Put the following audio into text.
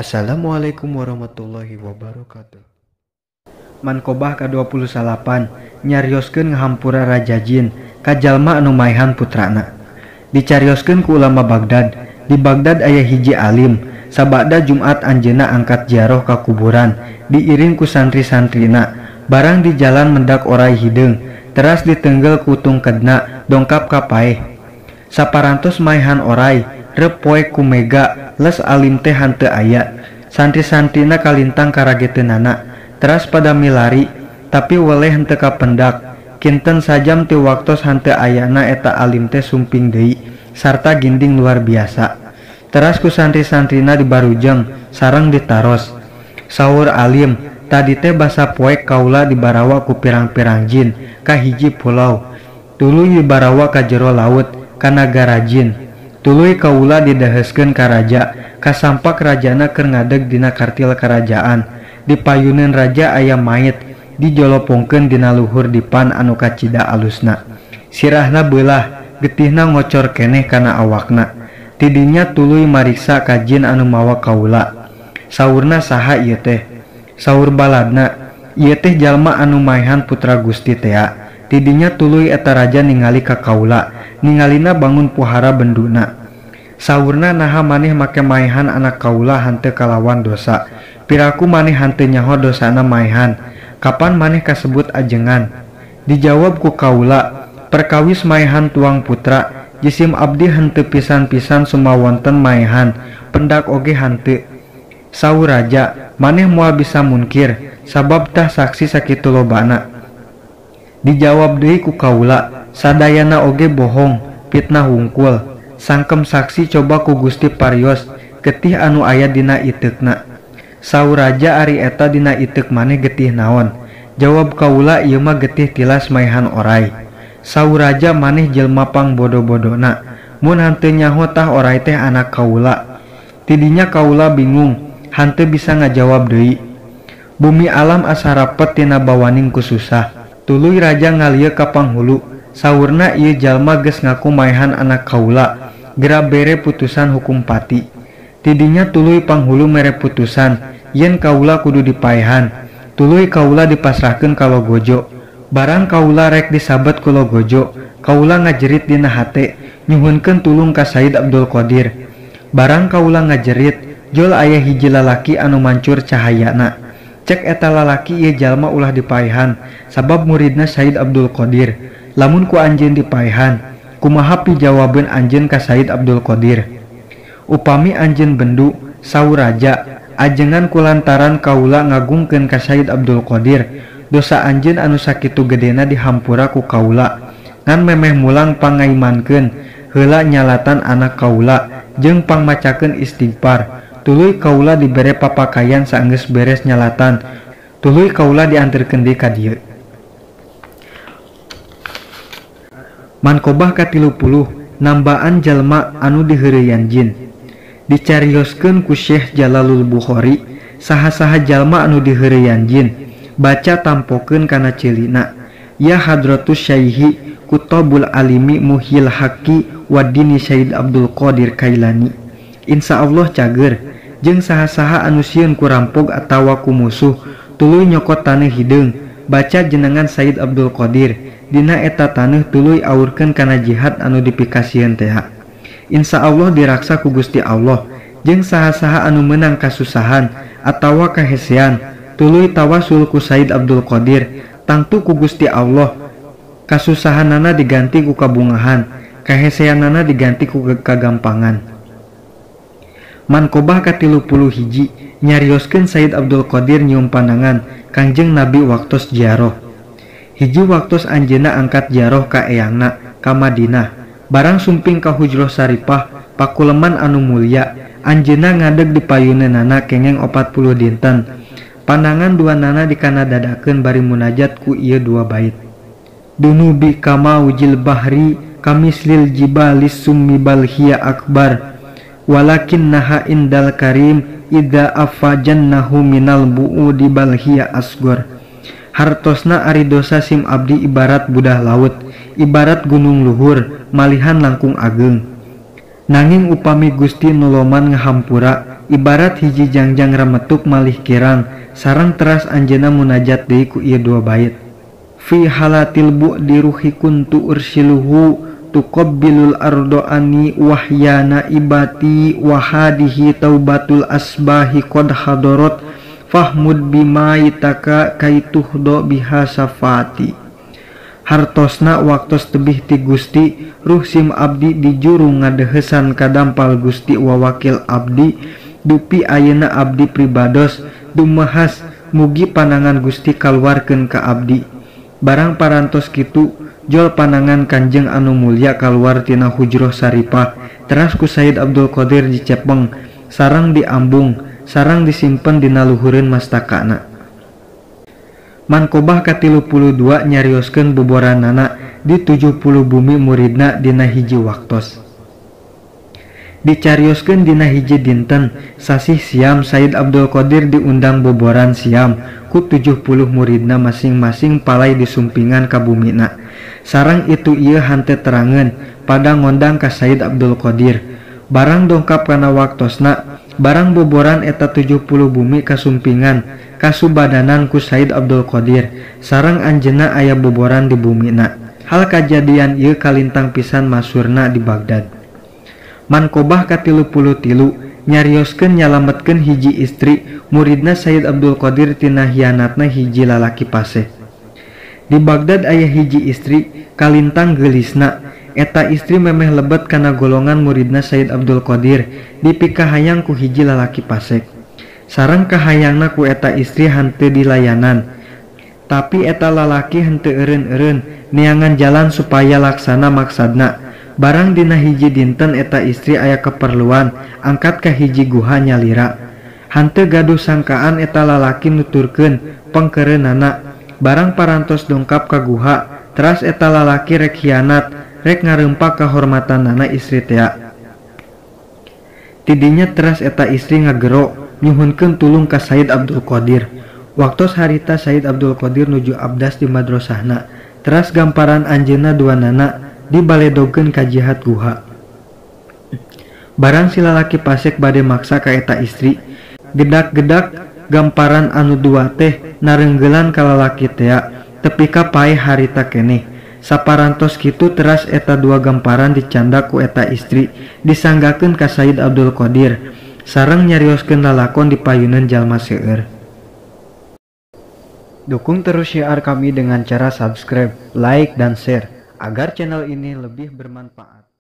Assalamualaikum warahmatullahi wabarakatuh. Manqobah ka-28 nyarioskeun ngahampura Raja Jin ka jalma anu maehan putrana. Dicarioskeun ku ulama Baghdad. Di Baghdad aya hiji alim, sabada Jumat anjeunna angkat ziarah ka kuburan, diiring ku santri-santrina. Barang di jalan mendak orai hideung, teras ditenggel ku tungkedna dongkap ka paeh. Saparantos maehan orai, reup poek ku mega, les alim teh hanteu aya. Santri-santrina kalintang karageteunana, teras pada milari, tapi weleh henteu kapendak. Kinten sajam ti waktos hanteu ayana eta alim teh sumping deui, sarta ginding luar biasa. Teras ku santri-santrina dibarujeng, sareng ditaros. Saur alim, tadi teh basa poek kaula dibarawa ku pirang-pirang jin ka hiji pulau. Tuluy dibarawa ka jero laut, ka nagara jin. Tuluy kaula didaheskeun ka raja, kasampak rajana keur ngadeg dina kartil karajaan. Dipayuneun raja aya mayit, dijolopongkeun dina luhur dipan anu kacida alusna. Sirahna beulah, getihna ngocor keneh kana awakna. Tidinya tuluy mariksa ka jin anu mawa kaula. Saurna saha ieu teh? Saur baladna, ieu teh jalma anu maehan putra Gusti tea. Tidinya tuluy eta raja ningali ka kaula, ningalina bangun puhara benduna. Saurna naha maneh make maehan anak kaula hanteu kalawan dosa. Piraku maneh hanteu nyaho dosana maehan. Kapan maneh kasebut ajengan? Dijawab ku kaula, perkawis maehan tuang putra, jisim abdi henteu pisan-pisan sumawonten maehan, pendak oge hanteu. Saur raja, maneh moal bisa munkir, sabab tah saksi sakitu lobana. Dijawab deui ku kaula, sadayana oge bohong, fitnah wungkul. Sangkem saksi coba ku Gusti parios, getih anu aya dina iteukna. Saur raja ari eta dina iteuk maneh getih naon? Jawab kaula ieu mah getih tilas maehan orai. Saur raja maneh jelma pang bodo-bodona, mun hanteu nyaho tah orai teh anak kaula. Tidinya kaula bingung, hanteu bisa ngajawab deui. Bumi alam asa rapet tina bawaning ku susah. Tuluy raja ngalieu ka panghulu, saurna ieu jalma geus ngaku maehan anak kaula, gera bere putusan hukum pati. Tidinya tuluy panghulu mere putusan, yen kaula kudu dipaehan. Tuluy kaula dipasrahkeun ka Logojo. Barang kaula rek disabet ku Logojo, kaula ngajerit dina hate, nyuhunkeun tulung ka Said Abdul Qadir. Barang kaula ngajerit, jol aya hiji lalaki anu mancur cahayana. Cek eta lalaki ieu jalma ulah dipaehan, sabab muridna Said Abdul Qadir. Lamun ku anjeun dipaehan, kumaha pijawabeun anjeun ka Said Abdul Qadir? Upami anjeun bendu, saur raja, ajengan kulantaran kaula ngagungkeun ka Said Abdul Qadir, dosa anjeun anu sakitu gedena dihampura ku kaula. Ngan memeh mulang pangaimankeun heula nyalatan anak kaula jeung pangmacakeun istighfar. Tuluy kaula dibere papakayan saenggeus beres nyalatan. Tuluy kaula dianterkeun deui ka dieu. Manqobah ka-30 nambaan jalma anu diheureyan jin. Dicarioskeun ku Syekh Jalalul Bukhari, saha-saha jalma anu diheureyan jin, baca tampokeun kana ceulina. Ya hadratus syaihi kutabul alimi muhyil haqi wadini Sayyid Abdul Qadir Kailani. Insyaallah cager jeung saha-saha anu sieun ku rampog atawa ku musuh tuluy nyokot taneuh hideung, baca jenengan Sayyid Abdul Qadir dina eta taneuh tuluy aurkeun kana jihad anu dipikasieun teh. Insyaallah diraksa ku Gusti Allah. Jeung saha-saha anu meunang kasusahan atawa kahesean tuluy tawasul ku Sayyid Abdul Qadir, tangtu ku Gusti Allah kasusahanana diganti ku kabungahan, kaheseanana diganti ku kagampangan. Manqobah ka-31 nyarioskeun Sayyid Abdul Qadir nyium pandangan Kangjeng Nabi waktos ziarah. Hiji waktos anjeunna angkat ziarah ka eyangna ka Madinah. Barang sumping ka hujroh Saripah pakuleman anu mulia, anjeunna ngadeg di payuneunana kengeng 40 dinten. Pandangan dua nana dikanadadakeun bari munajat ku ieu dua bait. Dunubi kama wujil bahri kamislil jibalis summi bal hiya akbar. Walakin naha indal karim idza afajannahu minal bu'udi bal hiya asgor. Hartosna ari dosa sim abdi ibarat budah laut, ibarat gunung luhur, malihan langkung ageng. Nanging upami Gusti nu loman ngahampura ibarat hiji jangjang remetuk malih kirang sareng teras anjeunna munajat deui ku ieu dua bait. Fi halatil bu'di ruhi kuntu ursiluhu tuqabbilul ardo ani wahyana ibati wahadihi taubatul asbahi qad hadarat fahmud bima itaka kaituhdo biha safati. Hartosna waktos tebih ti Gusti ruh sim abdi dijuru ngadehesan kadampal Gusti wawakil abdi dupi ayeuna abdi pribados dumehas mugi panangan Gusti kaluarkeun ka abdi. Barang parantos kitu jol panangan Kanjeng anu mulya kaluar tina hujroh saripah teras ku Sayyid Abdul Qadir dicepeng sareng diambung sareng disimpen dina luhureun mastakana. Manqobah ka-32 nyarioskeun boboranana di 70 bumi muridna dina hiji waktos. Dicarioskeun dina hiji dinten sasih siam Sayyid Abdul Qadir diundang boboran siam ku 70 muridna masing-masing palai disumpingan ka bumina. Sareng itu ieu hante terangeun pada ngondang ka Sayyid Abdul Qadir. Barang dongkap kana waktosna barang boboran eta 70 bumi kasumpingan kasubadanan ku Sayyid Abdul Qadir sareng anjeunna aya boboran di bumina. Hal kajadian ieu kalintang pisan masyhurna di Baghdad. Manqobah ka-33 nyarioskeun nyalametkeun hiji istri muridna Sayyid Abdul Qadir tina hianatna hiji lalaki paseh. Di Baghdad aya hiji istri kalintang geulisna. Eta istri memeh lebet kana golongan muridna Sayyid Abdul Qadir dipikahayang ku hiji lalaki pasek. Sareng kahayangna ku eta istri henteu dilayanan. Tapi eta lalaki henteu eureun-eureun neangan jalan supaya laksana maksadna. Barang dina hiji dinten eta istri aya keperluan angkat ka hiji guha nyalira. Henteu gaduh sangkaan eta lalaki nuturkeun pengkeureunana. Barang parantos dongkap ka guha teras eta lalaki rek hianat rek ngarempak kahormatanana istri tea. Tidinya teras eta istri ngagero nyuhunkeun tulung ka Sayyid Abdul Qadir. Waktos harita Sayyid Abdul Qadir nuju abdas di madrasahna. Teras gamparan anjeunna duanana dibaledogkeun ka jihat guha. Barang si lalaki pasek bade maksa ka eta istri, gedak-gedak gamparan anu dua teh narenggelan ka lalaki tea tepi ka paeh harita keneh. Saparantos kitu teras eta dua gamparan dicanda ku eta istri disanggakeun ka Sayyid Abdul Qadir sareng nyarioskeun lalakon di payunan jalma seueur. Dukung terus syiar kami dengan cara subscribe, like, dan share agar channel ini lebih bermanfaat.